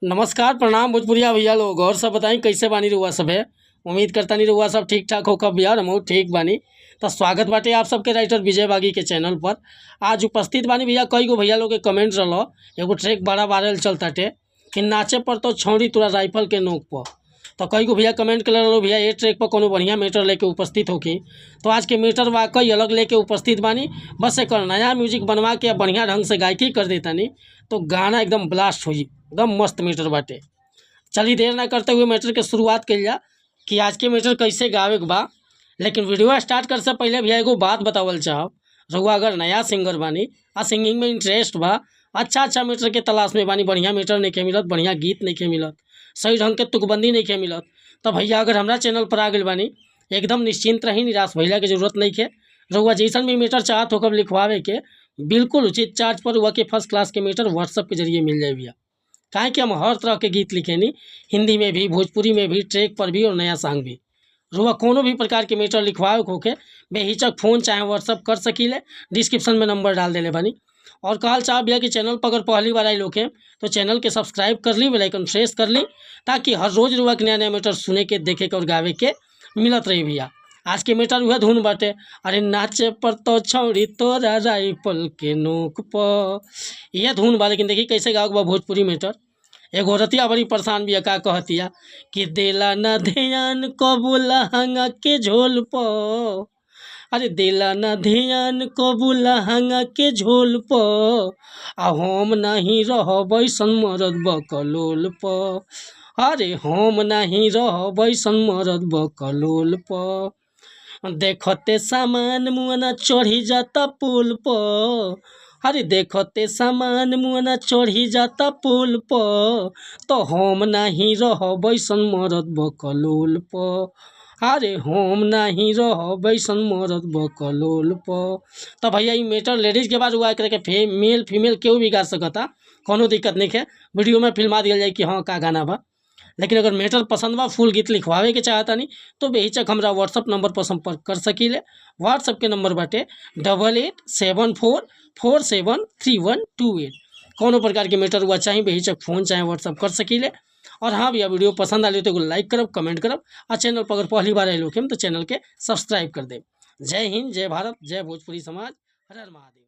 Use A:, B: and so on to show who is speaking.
A: नमस्कार, प्रणाम भोजपुरिया भैया लोग। और सब बताई कैसे बानी रउआ सभे। उम्मीद करतानी रउआ सब ठीक ठाक होखब भैया और हमहू ठीक बानी। तो स्वागत बाटे आप सबके राइटर विजय बागी के चैनल पर। आज उपस्थित बानी भैया, कई गो भैया लोग के कमेंट रहलो, एगो ट्रैक बड़ा वायरल चलताटे कि नाचे पर तो छौड़ी तोरा राइफल के नोक पर। तो कई गो भैया कमेंट कर रहो भैया ये ट्रैक पर कोनो बढ़िया मैटर लेके उपस्थित होखी। तो आज के मैटर वाकई अलग लेके उपस्थित बानी। बस एक नया म्यूजिक बनवा के बढ़िया ढंग से गायकी कर देतानी तो गाना एकदम ब्लास्ट होई, एकदम मस्त मैटर बाटे। चलिए देर ना करते हुए मैटर के शुरुआत कइल जा कि आज के मैटर कैसे गावे के बा। लेकिन वीडियो स्टार्ट करे से पहले भैया एगो बात बतावल चाहब। रउआ अगर नया सिंगर बानी आ सिंगिंग में इंटरेस्ट बा, अच्छा अच्छा मैटर के तलाश में बानी, बढ़िया मैटर नइखे मिलत, बढ़िया गीत नइखे मिलत, सही ढंग के तुकबंदी नइखे मिलत, तो भैया अगर हमरा चैनल पर आ गइल बानी एकदम निश्चिंत रही, निराश भइला के जरूरत नइखे। रउआ जैसन भी मैटर चाहत होखब लिखवावे के, बिल्कुल उचित चार्ज पर रउआ के फर्स्ट क्लास के मैटर व्हाट्सअप के जरिए मिल जाई भैया। काहे कि हम हर तरह के गीत लिखेनी, हिंदी में भी, भोजपुरी में भी, ट्रैक पर भी और नया सॉन्ग भी। रउआ कोनो भी प्रकार के मैटर लिखवावे के होखे बेहिचक फ़ोन चाहे व्हाट्सअप कर सकीले, डिस्क्रिप्शन में नंबर डाल देले बानी। और कहल चाहब भैया कि चैनल पर अगर पहली बार आइल होखे तो चैनल के सब्सक्राइब कर ली, बेल आइकन प्रेस कर ली, ताकि हर रोज़ रउआ के नया नया मैटर सुने के, देखे के और गावे के मिलत रही भैया। आज के मैटर उहे धुन बाटे, अरे नाचे पर तो छौड़ी तोरा राइफल के नोक पर, यह धुन बा। लेकिन देखी कैसे गावे के बा भोजपुरी मैटर। एगो औरतिया बड़ी परेशान बिया, का कहतिया कि देला न ध्यान कबो लहंगा के झोल पर, अरे देला न ध्यान कबो लहंगा के झोल पर, आ हम नहीं रहब ऐसन मरद बकलोल पर, अरे हम नहीं रहब ऐसन मरद बकलोल पर। देखते सामान मुअना चढ़ी जाता पुल पर, अरे देखते सामान मुअना चढ़ी जाता पुल पर, तो हम नहीं रहब ऐसन मरद बकलोल पर, अरे हम नहीं रहब ऐसन मरद बकलोल पर। तो भैया ई मैटर लेडीज़ के बाद हुआ एकरा के मेल फीमेल केहू भी गा सकता, कोनो दिक्कत नहीं है। वीडियो में फिल्मा दिया जाए कि हाँ का गाना बा। लेकिन अगर मैटर पसंद बा, फुल गीत लिखवावे के चाहतानी तो बेहिचक हमरा व्हाट्सअप नंबर पर संपर्क कर सकीले। व्हाट्सअप के नंबर बाटे 8874473128। कोनो प्रकार के मैटर हुआ चाहे बेहिचक फ़ोन चाहे व्हाट्सअप कर सकीले। और हाँ भैया वीडियो पसंद आली तो एगो लाइक करब, कमेंट करब और चैनल पर अगर पहली बार आइल होखेम तो चैनल के सब्सक्राइब कर देब। जय हिंद, जय भारत, जय भोजपुरी समाज, हर हर महादेव।